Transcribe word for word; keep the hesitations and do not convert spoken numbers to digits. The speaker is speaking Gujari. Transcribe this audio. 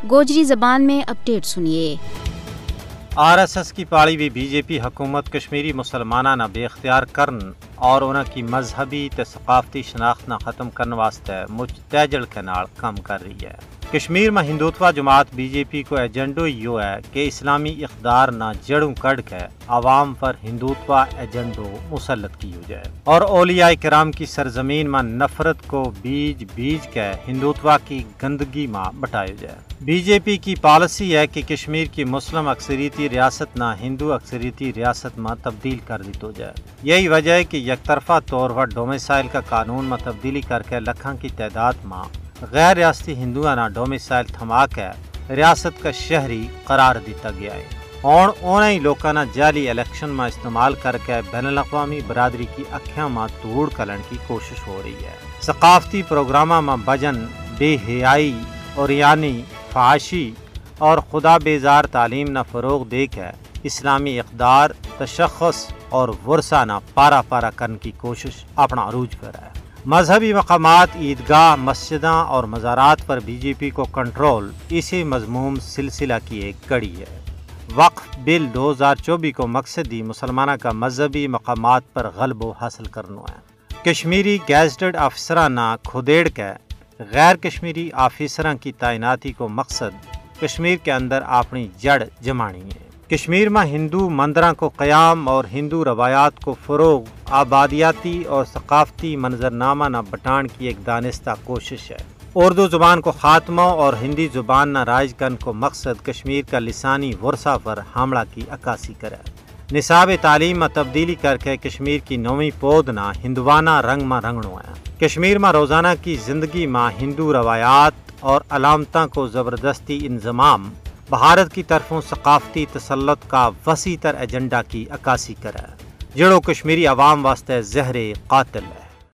گوجری زبان میں اپڈیٹ سنیے۔ آر ایس ایس کی پاڑی وی بی جے پی حکومت کشمیری مسلماناں نا بے اختیار کرن اور انہاں کی مذہبی تے ثقافتی شناخت نا ختم کرن واسطے مچ تیجڑ کے نال کم کر رہی ہے۔ کشمیر ما ہندوتوا جماعت بی جے پی کو ایجنڈو ہی یوہ ہے کہ اسلامی اقدار نا جڑوں کڑھ کے عوام پر ہندوتوا ایجنڈو مسلط کیو جائے اور اولیاء کرام کی سرزمین ما نفرت کو بیج بیج کے ہندوتوا کی گندگی ما بٹایو جائے۔ بی جے پی کی پالیسی ہے کہ کشمیر کی مسلم اکثریتی ریاست نا ہندو اکثریتی ریاست ما تبدیل کر دیتو جائے۔ یہی وجہ ہے کہ یک طرفہ طور پر ڈومیسائل کا قانون ما تبدیلی کر کے لکھاں کی تعداد ما غیر ریاستی ہندوؤں نا ڈومیسائل تھما کے ریاست کا شہری قرار دیتا گیا ہے۔ ہن انہاں ہی لوکاں نا جعلی الیکشن ما استعمال کر کے بین الاقوامی برادری کی اکھیاں ما توڑ کلن کی کوشش ہو رہی ہے۔ ثقافتی پروگراماں ما بجن، بے حیائی اور یعنی فحاشی اور خدا بیزار تعلیم نا فروغ دے کے اسلامی اقدار، تشخص اور ورثہ نا پارا پارا کرن کی کوشش اپنا عروج پر ہے۔ مذہبی مقامات، عیدگاہ، مسجداں اور مزارات پر بی جے پی کو کنٹرول اسی مذموم سلسلہ کی ایک کڑی ہے۔ وقف بل دو ہزار چوبی کو مقصد ہی مسلماناں کا مذہبی مقامات پر غلبو حاصل کرنو ہے۔ کشمیری گیزٹڈ آفیسراں نا کھدیڑ کے غیر کشمیری آفیسراں کی تعیناتی کو مقصد کشمیر کے اندر اپنی جڑ جمانی ہے۔ کشمیر ما ہندو مندراں کو قیام اور ہندو روایات کو فروغ آبادیاتی اور ثقافتی منظرنامہ نا بٹان کی ایک دانستہ کوشش ہے۔ اردو زبان کو خاتمو اور ہندی زبان نا رائج کن کو مقصد کشمیر کا لسانی ورثہ پر حملہ کی عکاسی کرے۔ نصاب تعلیم ما تبدیلی کر کے کشمیر کی نویں پود نا ہندوانہ رنگ ما رنگنو ہے۔ کشمیر ما روزانہ کی زندگی ما ہندو روایات اور علامتاں کو زبردستی انضمام بھارت کی طرفوں ثقافتی تسلط کا وسیع تر ایجنڈا کی عکاسی کرے، جڑو کشمیری عوام واسطے زہر قاتل ہے۔